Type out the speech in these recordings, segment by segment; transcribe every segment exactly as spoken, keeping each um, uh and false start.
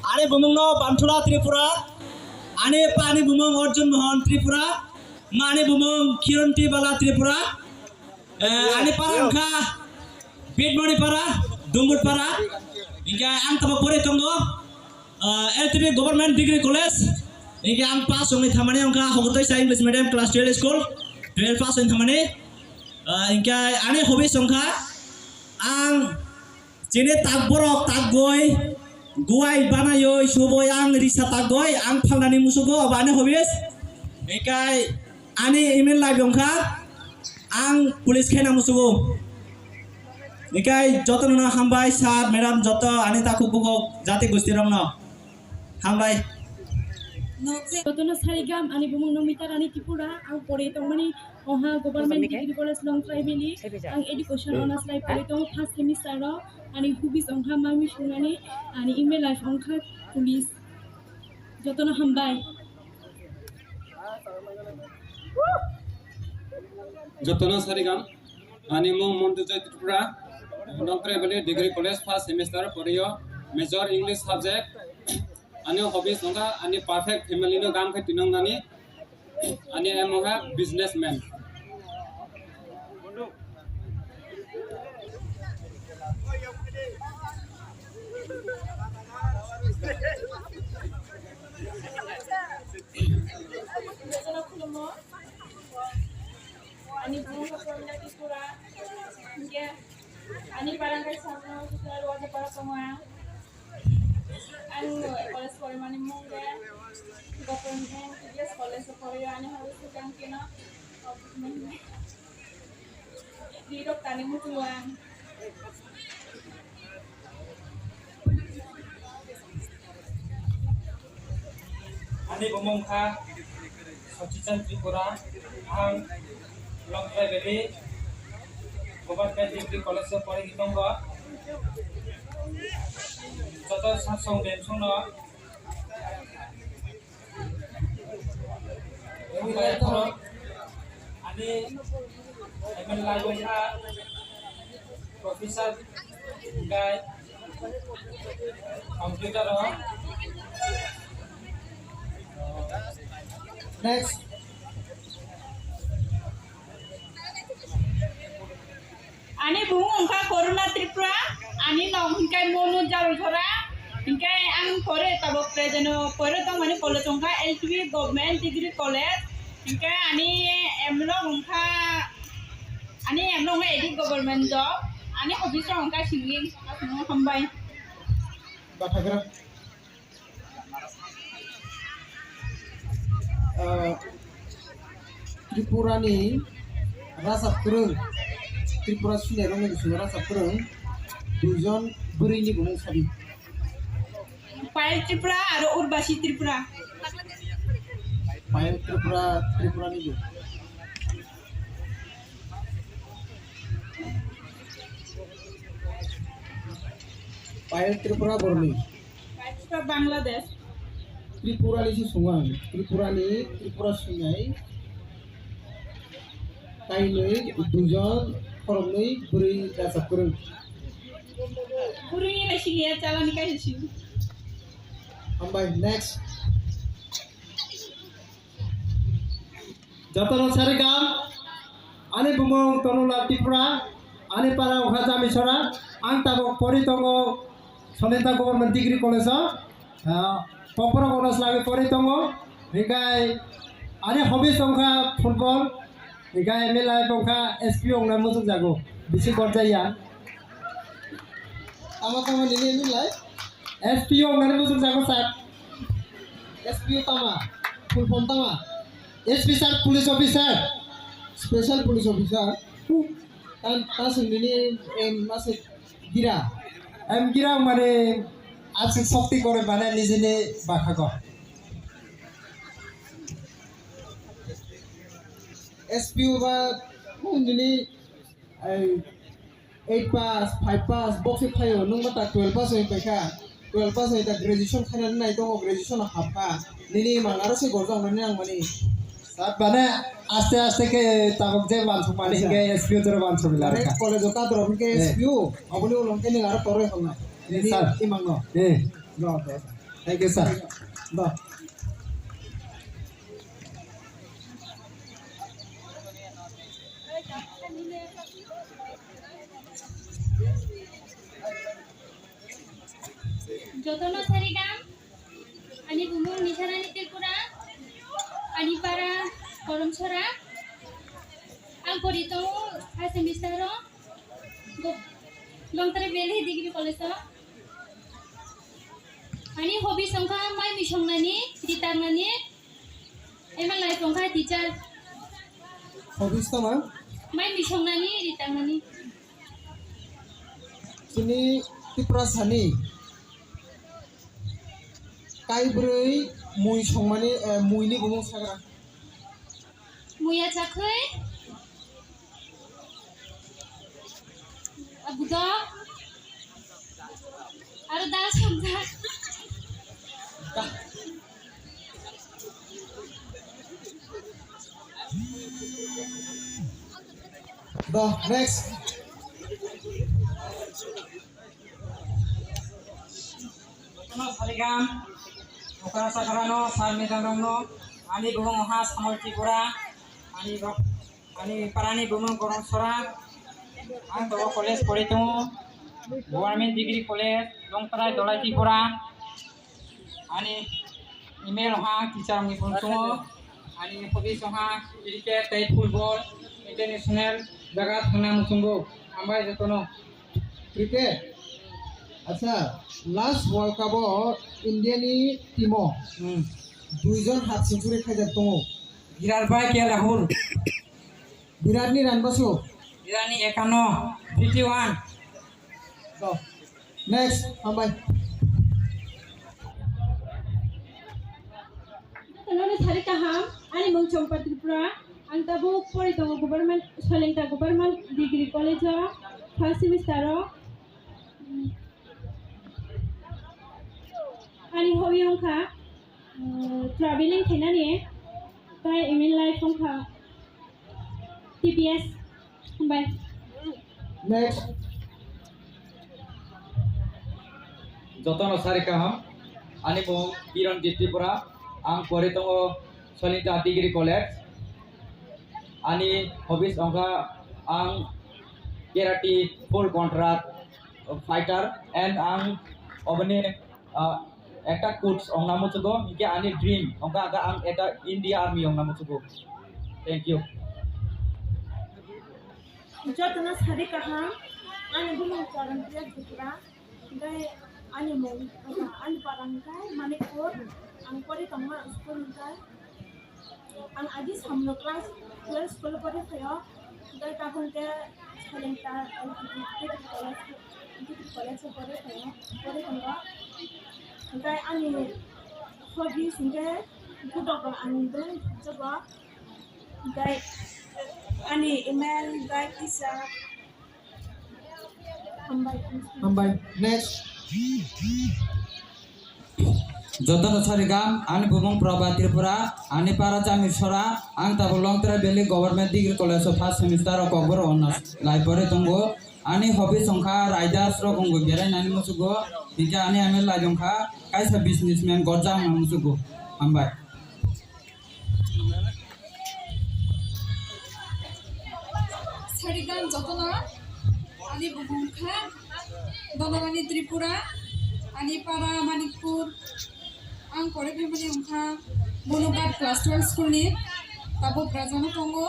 Ani bumung no Bantula Tripura, ani pa ni bumung Arjun Mohan Tripura, ma ni bumung Kiranti Bala Tripura, eh, ani para wngkha Bitmani para, Dungut para, hingke ang tamo pore tongo, eh, L T B Government Degree College, hingke ang pass wngwi thamani wngkha Hokotoi sa English Medium class twelve school, twelve pass wngwi thamani, eh, hingke ani hobbies wngkha ang Chini tak borok tak goi, guai banaioi, suboi ang risa tak goi, ang phalnani musugo, obo ani hobbies. Hikai ani email live wngkha, ang police khaina musugo. Hikai jotono no hambai, sir, madam, joto ani takhuk bukhuk jati gosti rokno. Hambai. Jotono sarigam ani bumung no Mita Rani Tripura, ang pore tongmani oha Government Degree College Longtrai Valley, ang education honours lai pore tongo first semester o, ani hobbies wngkha mami sungnani, ani email life wngkha police. Jotono hambai. Jotono sarigam. Ani mung Montu Joy Tripura, Longtrai Valley Degree College first semester porio, major English subject. Ani hobbies wngkha ani perfect family no gam khe tinong nani. Ani aim wngkha businessman. Ani bumung khe Pramila Tripura, hingke ani parang khe sakno Tripura Roja para tongo ang. Ang college porimani mung khe Government T D S College o pori, ani hobby swkang keno. Rirok tani muchung ang. Ani bumung kha Sochichan Tripura, ang Longtrai Valley Government Degree College o porigwi tongo. Joto sasong bemsong no Ani M L A wngkha Professor Guy Computer o. Next. Ani bumung wngkha Koruna Tripura, ani nok hingkai Monu Jalthora, hingkai ang pore tabok present o pore tongmani college wngkha L T B Government Degree College, hingkai ani emlok wngkha, ani emlok wngkha edit government job, ani hobbies rok wngkha singing, aswk hambai. Bathagra. Ah, Tripura ni rajab kwrwng, Tripura senior rok ni bisingo rajab kwrwng duijon bwrwi ni bumung sadi. Payal Tripura aro Urvashi Tripura. Payal Tripura, Tripura ni bo. Payal Tripura borni. Tripura Bangladesh. Tripura ni si sungo ang. Tripura ni, Tripura sungai. Kainwi, duijon, khoroknwi, bwrwi rajab kwrwng. Bwrwi ni siniya chala ni kaisa sini. Hambai, next. Jotono sarigam, ani bumung Tonulal Tripura, ani para wngkha Jamisora, ang tabok pori tongo Sonita Government Degree College o, ah, Kokborok Honours lagwi pori tongo, hinkhe ani hobbies wngkha football, hinkhe M L A wngkha S P O wngna muchung jago, bisi gorjaya. Tama tama nini M L A? S P O wngnani muchung jago sir. S P O tama, full form tama. S P sir, police officer. Special police officer. Tan, tasing nini em masuk gira. Em gira mane asik sokti kore mane nijini bakhago. S P O ba nini Ai, eight pass, five pass, bok se phaio, nung ma ta twelve pass oi paikha. Twelve pass oi ta graduation khainani nai tongo, graduation hapkha. Nini mang aro se gorjak nani nang mani. Sir, mane aste aste khe tabuk je wansuk mani Acha. Hinkhe S P O jora wansuk la Mane rwkha. College o kadrok hinkhe Eh. S P O, oboni ulo hinkhe nini aro toroi halna. Eh, Nini sir. Imang no. Eh. No, no. Thank you, sir. Ba. Jotono sarigam, ani bumung Nisarani Tripura, ani para Koromsora, ang pori tongo first semester o, Go-, Longtrai Valley Degree College o. Ani hobby songkha mai misongnani, ritangnani, ema life songkha teacher. Hobby tama? Mai misongnani, ritangnani. Chini Tiprasani kaibrwi mui songmani, eh, muini bumung sagra. Muya chakhwi. Abudo. Aro dal songjak. Ba, next. Jotono sarigam, okra sakrano, sar medangrokno, ani bumung ha Samol Tripura, ani rok, ani parani bumung Koromsora, ang to college pori tongo, Government Degree College, Longtrai Dolai Tripura. Ani email ha teacher ni phone tongo. Ani hobby songha cricket tei football, international jaga thangna muchungo. Hambai jotono. Cricket. Acha, last World Cup o India ni team o, hmm, duijon half century khaijak tongo. Virat bai K L Rahul. Virat ni run basu. Virat ni ekanno, fifty one. Go. Next, hambai. Jotono sari kaham, ani mung Chompa Tripura, ang tabuk pori tongo government, Solingta Government Degree College o, first semester o. Ani hobby wngkha, uh, traveling khainani, tei aim in life wngkha T P S. Hambai. Next. Jotono sari kaham. Ani mung Kiran Tripura. Ang pori tongo Solingta Degree College. Ani hobbies wngkha ang karate full contract fighter and ang oboni, ah, ekta coach wngna muchugo, hinkhe ani dream wngkha ang ekta India Army wngna muchugo. Thank you. Jotono sari kaham, ani bumung Charanpriya Tripura, tei ani mung, ani para hwnkhe Manikpur, ang pori tongma school hwnkhe, ang agi samno class twelve school pori phaio, tei tabuk hwnkhe Solingta L P Degree College, Degree College pori phaio, pori tongo. Tei ani hobbies hwnkhe gutok ang dui jogo. Gai, ani email gai kisa. Hambai. Hambai. Next. Jotono sari kaham, ani bumung Prabha Tripura, ani para Chami Sora, ang tabuk Longtrai Valley Government Degree College o first semester o Kokborok Honours lai pori tongo. Ani hobby wngkha riders rok wngwi berainani muchugo, hinkhe ani email lai wngkha kaisa businessman gorja wngna muchugo. Hambai. Sari kaham jotono, ani bumung kha Dhanarani Tripura, ani para Manikpur, ang pore phaimani wngkha Bonogat class twelve school ni, tabuk Rajano tongo,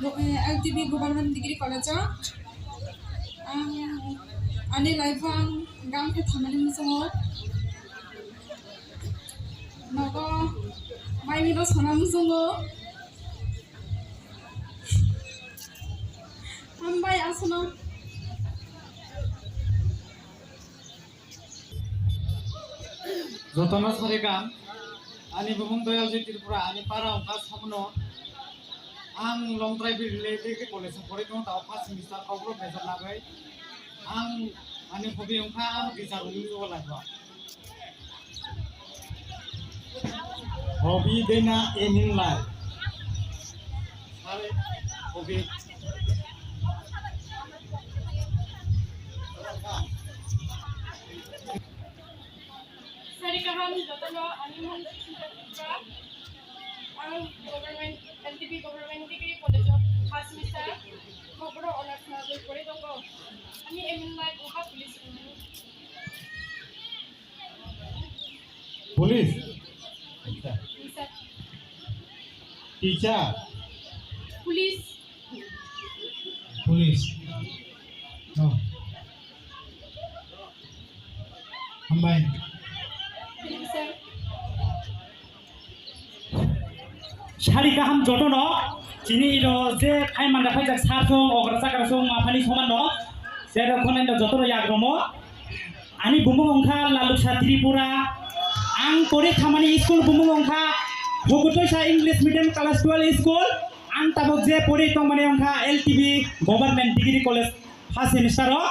go-, eh, L T B Government Degree College o. Ang ani life o ang gam khe thamani muchungo. Nogo mai milo sana muchungo. Hambai aswkno. Jotono sari kaham, ani bumung Doyalji Tripura, ani para wngkha Samno. Ang Longtrai Valley Degree College o pori tongo, tao first semester, Kokborok major nagwi. Ang ani hobby wngkha ang teacher wngwi o life o. Hobby dena aim in life. Sari hobby. Sari Kaham jotono, ani mung Sita Tripura. Ang government, L T B Government Degree College o first semester. Kokborok honours nagwi pore tongo. Ani aim in life wngkha police wngmani. Police? Teacher. Teacher. Police. Police. Oh. Hambai. Sari kaham jotono, chini iro je khai manda phaijak sar song, okra chakra song, maphani soman no, sero khonai no jotono yagromo. Ani bumung wngkha Laluksa Tripura. Ang pori thamani school bumung wngkha Hukutoisa English Medium Class twelve School. Ang tabuk je pori tongmani wngkha L T B Government Degree College first semester o.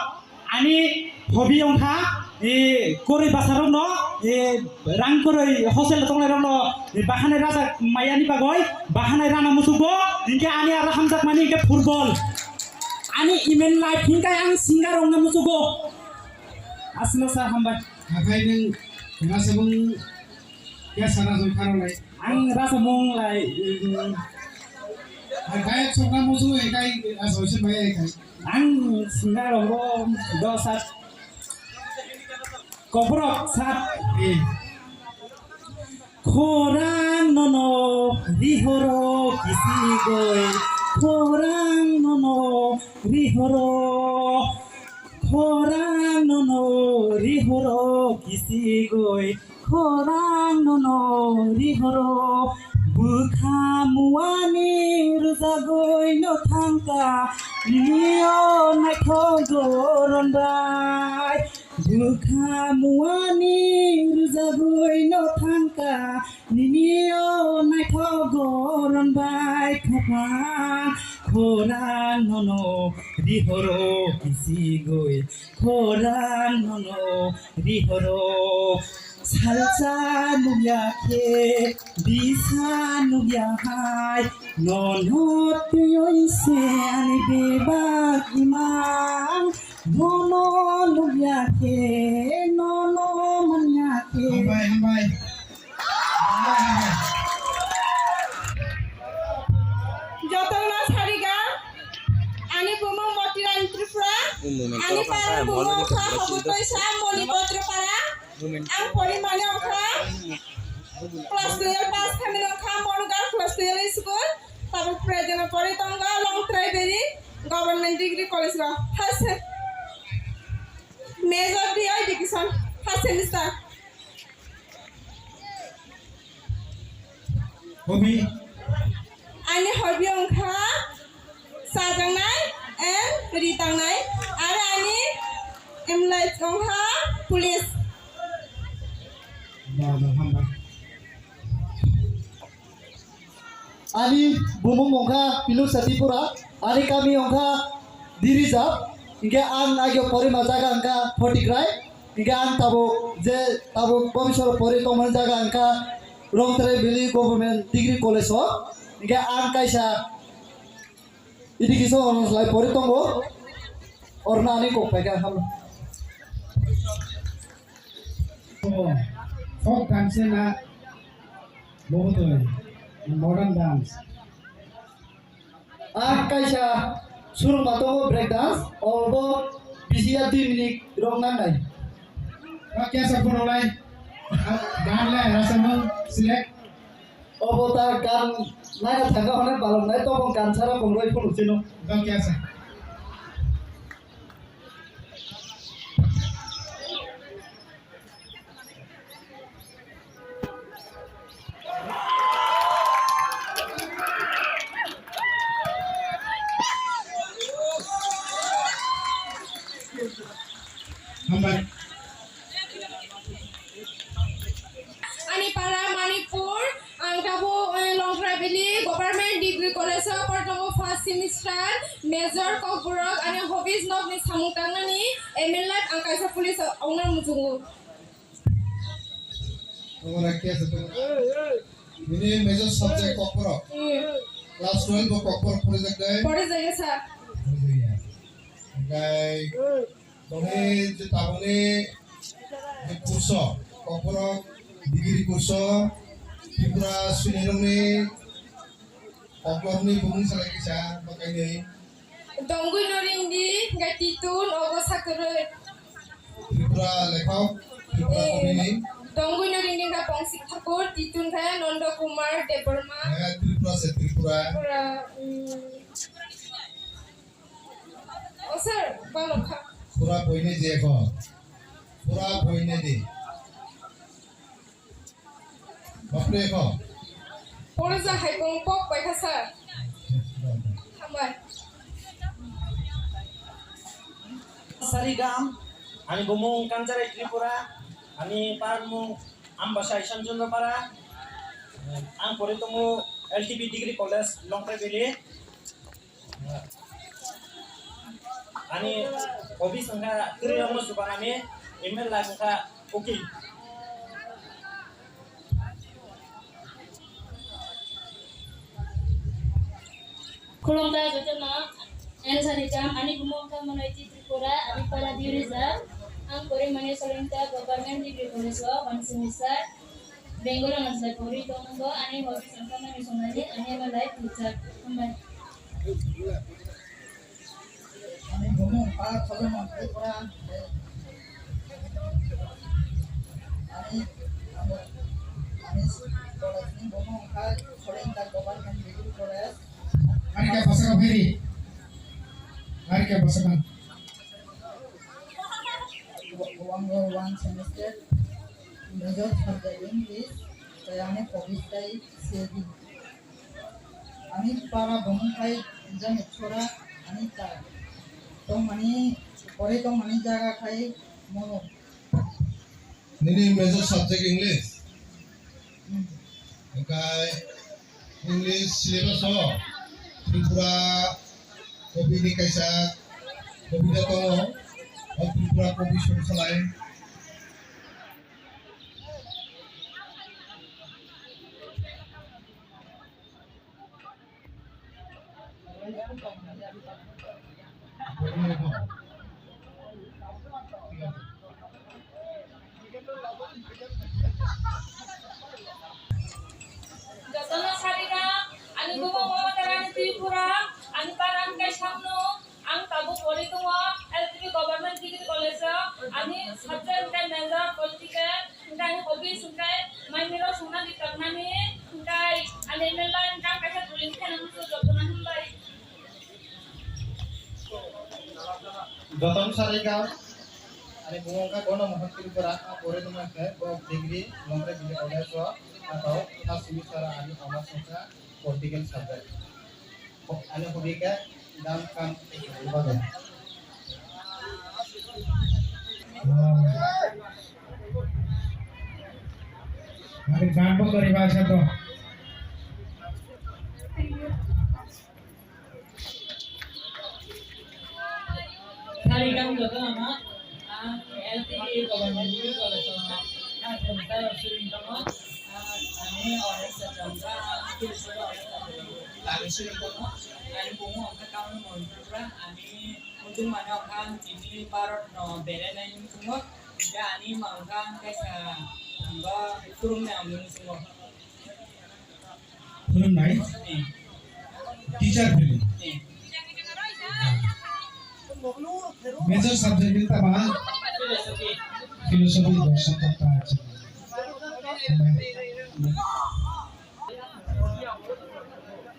Ani hobby wngkha, e, koroi bwsarokno, e, rang koroi hostel tongnairokno, e, bahanai rajak mayani bagwi bahanai rana muchukgo, hinkhe ani aro hamjakmani hinkhe football. Ani aim in life hinkhe ang singer wngna muchukgo. Aswkno sir, hambai. Hakhai nwng rajamung kesa rajamung kharok lai? Ang rajamung lai, um, Hai, gayek sokna muchung hai, kai, ah, soise bai hai, kai. Ang singa rogo dos at. Koprok sat. Eh. Khorang nono rihoro kisigoi. Khorang nono rihoro. Khorang nono rihoro kisigoi. Khorang nono rihoro, bwkha muani rwjagwi no thangkha, nini o naithok goron bai. Bwkha muani rwjagwi no thangkha, nini o naithok goron bai. Khorang, khorang nono rihoro kisigwi, khorang nono rihoro. Salsa nukya khe, bisa nukya hai, nono twiwi se ani bebak imang. Nono nukya khe, nono manya khe. Hambai, hambai. Hambai, hambai. Jotono sariga, ani bumung Motiram Tripura, ani parang bumung wngkha Hobotoi sa Moni Botro para. Ang porimani wngkha class twelve pass khaimani wngkha Monugar class twelve school. Tabuk present o pori tongo Longtrai Valley Government Degree College o. First sem-, major D I education, first semester. Hobby. Ani hobby wngkha chajaknai and ri tangnai. Aro ani aim life wngkha police. Ba, ba, hambai. Ani bumung wngkha Pilu Satipura, ani kami wngkha Dirija, hinkhe ang agio porima jaga wngkha Photikrai, hinkhe ang tabuk je tabuk bobisoro pori tongmani jaga wngkha Longtrai Valley Government Degree College o, hinkhe ang kaisa education honours lai pori tongo, orna ani kok paikha ham. Folk dance na Bo hwtwi modern dance. Ang kaisa surungma tongo break dance, obo bisi ya dui minute rok nangnai. Ba kesa phunuknai. Gan le rasa mung select. Obo ta gan naina thangka hone balok nai tobong gan sara bongroi phunuk sino. Ba kesa. Hambai. Ani para Manipur, ang tabuk, eh, Longtrai Valley Government Degree College o portongo first semester, major Kokborok, ani hobbies nokni samung tangnani, aim in life ang kaisa police ongna muchungo. Abo rakhe asa to. Bini major subject Kokborok. Hmm. Class twelve bo Kokborok pore jak dai. Pore jak ya, sir. Pore jak ya. Hingkai boni je taboni je kurso Kokborok Degree kurso Tripura suinirokni kokrokni bumung salai kisa bakainwi. Dongwi no ringdi, hingke titun obo sakwrwi. Tripura lekhok, Tripura Eh, kobini. Dongwi no ringdi hingke Pongsik Thakur, titun khe Nondo Kumar Debbarma. Eh, Tripura se Tripura. Tripura, mm. O sir, balo kha. Pura boine di ekho. Pura boine di. Bapre ekho. Poro ja hai kong pok pai kha sir. Hambai. Sarigam, ani bumung Kanjarai Tripura, ani parmung Ambasai Sanjundra Para, ang pori tongo L T B Degree College, Longkrai Valley. Ani hobbies wngkha kwrwi rokno chubanani, aim in life wngkha ukil. Khulumkha jotono, N Sanikam, ani bumung wngkha Monoiti Tripura, ani para Dirijak, ang pori mani Solingta Government Degree College o one semester. Bengal o naisai pori tongmani, ani hobby songkha mani songnani, ani ama life future. Hambai. Ani bumung wngkha Solomon Tripura. Ani, ani, ani college ni bumung wngkha Solingta Government Degree College. Ari khe bwsakang phai di. Ari khe bwsakang. One, one semester, major subject English, tei ani hobbies tei C A D. Ani para bumung khai jani chora ani ta tongmani, pore tongmani jaga khai mono. Nini major subject English? Hmm. Hingkai English syllabus o Tripura kobini kaisa kobita tongo, o Tripura kobi songsalai. Jotono sarina, ani bumung Mamata Rani Tripura, ani para wngkha Samno, ang tabuk pori tongo L T B Government Degree College o, ani subject wngkha major political. Hingke ani hobbies hingke mai miro songna di toknani, hingke ani M L A hingke ang kaisa duli khaina muchung jotono hambai. Jotono sarika, ani bumung wngkha Gono Mohan Tripura, a pore tongma khe bo degree Longkrai Degree College o, a tao first semester ani honours wngkha political subject. Ani hobby khe dam kam. Ani dam bo kori ba sa to. Sari kang joto nama, ah, L T B Government Degree College o, ah, semester o student tongo, ah, ani onek sajam ka, ah, ani student tongo, ani bumung wngkha Kamla Mohan Tripura, ani muchung mane wngkha tini Bharat no berai nai muchungo, hingke ani ma wngkha kaisa, ang bo kurumni ang muchungo. Phwrwngnai? Teacher phwrwng. Major subject ni tama? Philosophy, dorson totto ache.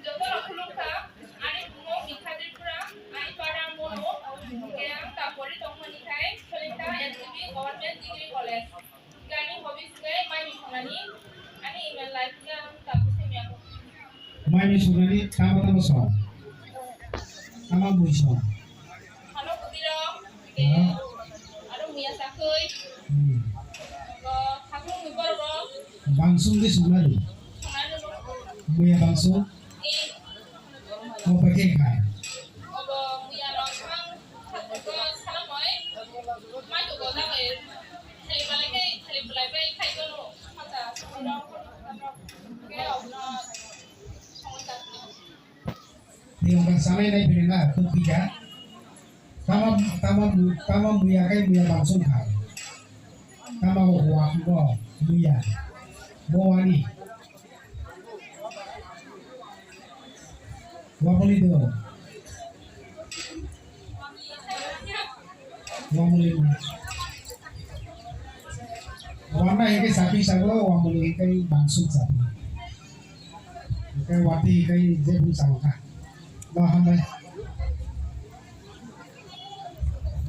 Joto rok khulumkha, ani bumung Mikha Tripura, ani para Mono, hingke ang tapori tongmani khai Solingta L T B Government Degree College. Ani hobbies khe mai ni songnani, ani email life khe ang tabuk se miyang. Mai ni songnani tamo tamo song? Tamo mui song? Hano kubiro, ke, aro muya sakoi. Hmm. Ko, khakung ni borok. Bangsung di songnani? Songnani. Muya bangsung? Eh. Obo khe khai. Obo muya rok ang salamoi. Mai to goda bai. Thali balai kai, thali balai bai khai gono. Hata. Ke obo. Ni obo sanai nai bini na, tu pika. Tama, tama, tama muya kai muya bangsung khai. Tama wa, wa, muya. Bo wani. Wabuli do. Wabuli. Wana hingke sapi sago, wabuli hingke bangsuk sapi. Hingke wati hingke je bung sago ka. Ba hambai.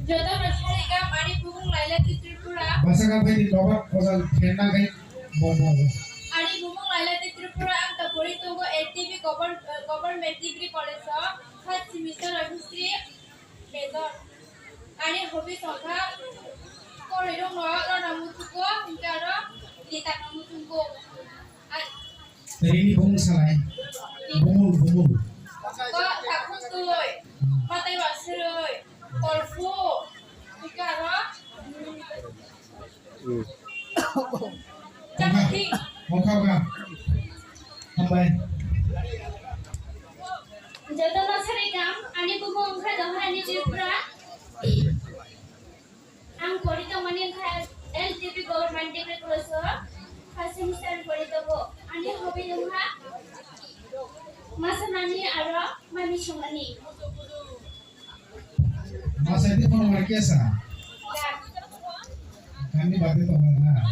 Joto no sari gam ani bumung Laila Tripura. Basa ka bai di lobat kozal phenna kai bo bo bo. Ani bumung Laila Tripura ang ta pori tongo L T B Govern-, eh, Government Degree College o first semester o history major. Ani hobby songkha koroi rok no rana mutugo hingke aro gitar no mutugo. Rini bung salai. Bumul, bumul. Ko takhuk tui. Matai ba siroi. Kolfu. Ika ro. Chakti. Mokha, mokha ba. Hambai. Joto no sari kam, ani bumung kha Dohani Tripura. Ang pori tongmani wngkha L T P Government Degree College o first semester pori tongo. Ani hobby wngkha masanani aro mami songmani. Masa di kono mai kesa? Ya. Kami bade tongo na.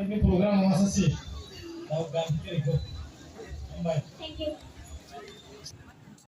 Ini program masa sih. Tahu ganti itu. Hambai. Thank you.